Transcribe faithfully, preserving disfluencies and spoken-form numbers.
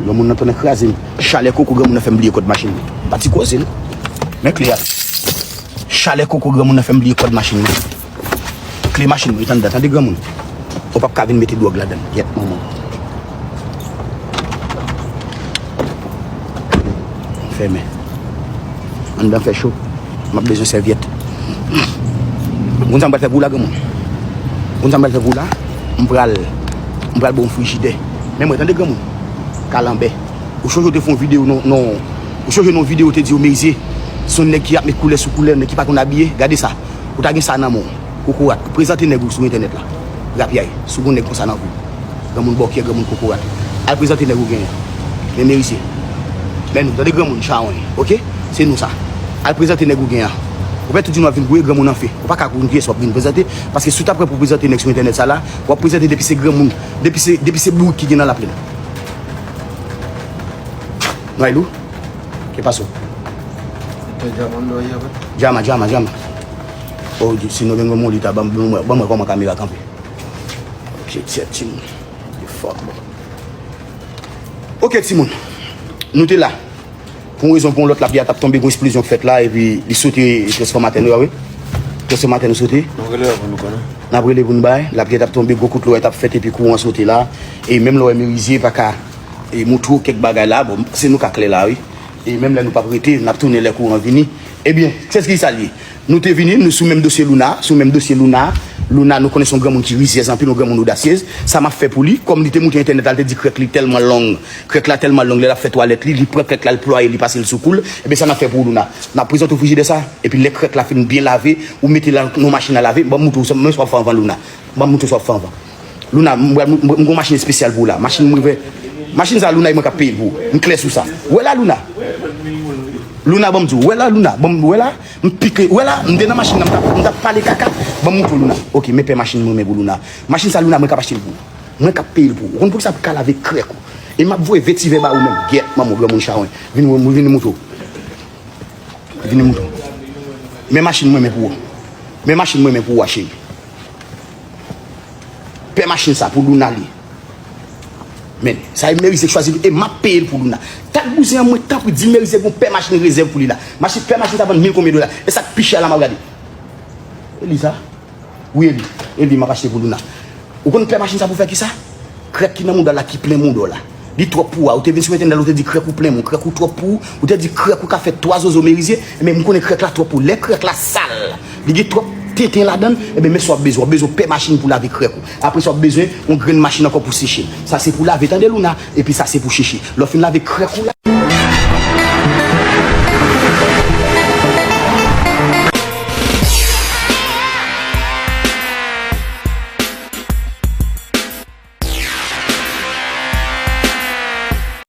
Granmoun nan tounen kraze m. Chalè koko granmoun nan fè m bliye kòd machin mwen. Pa ti koze non. Men kle a. Chalè koko granmoun nan fè m bliye kòd machin mwen. Kle machin mwen, tande, tande granmoun. Ou p ap ka vin mete dwòg ladan l. Gyèt manman. Fèmen. Anndan fè cho. M ap bezwen sèvyèt. Ou konn sa m pral fè pou ou la, granmoun? Ou konn sa m pral fè pou ou la? M pral, m pral ba w yon frijidè. Men mwen, tande granmoun. Kalanbè. Ou sonje w te fè yon videyo non, non. Ou sonje nan yon videyo w te di yo Meyze se yon nèg ki ap met koulè sou koulè, nèg ki pa konn abiye? Gade sa. Ou ta gen sa nan men w. Kokorat. Prezante nèg ou sou entènèt la. Rapyay. Si w gen yon nèg konsa nan vi w. Granmoun bòkyè, granmoun kokorat. Al prezante nèg ou genyen an. Men Meyze. Men nou, tande granmoun chawony. Oke? Se nou sa. Al prezante nèg ou genyen an. Ou pè tou di nou ap vin gouye granmoun anfen. Ou pa ka kouri pyès w ap vin prezante. Paske si w ta prè pou prezante nèg sou entènèt sa la, w ap prezante depi se granmoun. Depi se, depi se bourik ki gen nan laplèn. Nway lou? Ke paso? Djama, djama, djama. Oh, si nou gen yon molita, ban m, ban m wè kòman kamera kanpe. Ok, tchèt, timoun. Li fò, bro. Ok, timoun. Nou te la. Pou yon rezon, pou yon lòt, lapli a t ap tonbe, gon eksplozyon k fèt la, epi li sote transfòmatè nou a, wi. Transfòmatè nou sote. N ap rele pou nou konnen. N ap rele pou nou bay. Lapli a t ap tonbe, gwo kout lorèy t ap fèt, epi kouran sote la. E menm lè w wè Merize pa ka, e, moutre w kèk bagay la, bon, se nou k a klè la, wi. E menm lè nou p ap rete, n ap tounen lè kouran vini. Ebyen, se ki sa l ye. Nou te vini, nou sou menm dosye Louna, sou menm dosye Louna. Louna, nou konnen se yon granmoun ki rizyèz anpil, yon granmoun odasyez. Sa m ap fè pou li, kòm li te moute entènèt la, li te di krèk li tèlman long, krèk la tèlman long, lè l ap fè twalèt li, li pran krèk la, li plwaye li, pase l sou kou l. Ebyen, sa n ap fè pou ou, Louna. N ap prezante w frijidè sa, epi lè krèk la fin byen lave, ou mete l nan yon machin a lave, ban m moutre w sa, men sa w ap fè anvan, Louna. Ban m moutre w sa w ap fè anvan. Louna, m, m, m, m gon machin espesyal pou ou la. Machin mwen vè. Machin sa, Louna, e mwen k ap peye l pou ou. M klè sou sa. Wè la, Louna. Louna, ban m di w. Wè la, Louna. Ban m, wè la. M pike. Wè la, m te nan machin nan, m t ap, m t ap pale kaka. Ban m moutre w, Louna. Ok, men pè machin mwen, men pou Louna. Machin sa, Louna, mwen k ap achte l pou ou. Mwen k ap peye l pou ou. Ou konn poukisa pou ka lave krèk ou. E m ap voye vetivè ba ou menm. Gyèt, manman, granmoun chawony. Vin, vin, vin moutre w. Vini mouton. Men machin mwen men pou ou. Men machin mwen men pou ou a, cheri. Pè machin sa pou Louna li. Men, sa e Merize k chwazi l e m ap peye l pou Louna. Tak bouzen an mwen, tanpri, di Merize gon pè machin rezèv pou li la. Machin, pè machin sa vann mil konbyen dola? E sa k pi chè la m ap gade. E li sa? Wi, e li. E li m ap achte pou Louna. Ou konn pè machin sa pou fè kisa? Krèk ki nan mouda w la ki plen mouda w la. Li twòp pou ou a. Ou te vin sou entènèt la, ou te di krèk ou plen moun, krèk ou twòp pou ou. Ou te di krèk ou ka fè twa zozo Merize. Men m konnen krèk la twòp pou ou. Lè krèk la sal, li gen twòp tenten ladan l, ebyen men sa w ap bezwen. W ap bezwen pè machin pou lave krèk ou. Apre sa, w ap bezwen yon grenn machin ankò pou seche l. Sa se pou lave, tande Louna. Epi sa se pou seche. Lè w fin lave krèk ou la,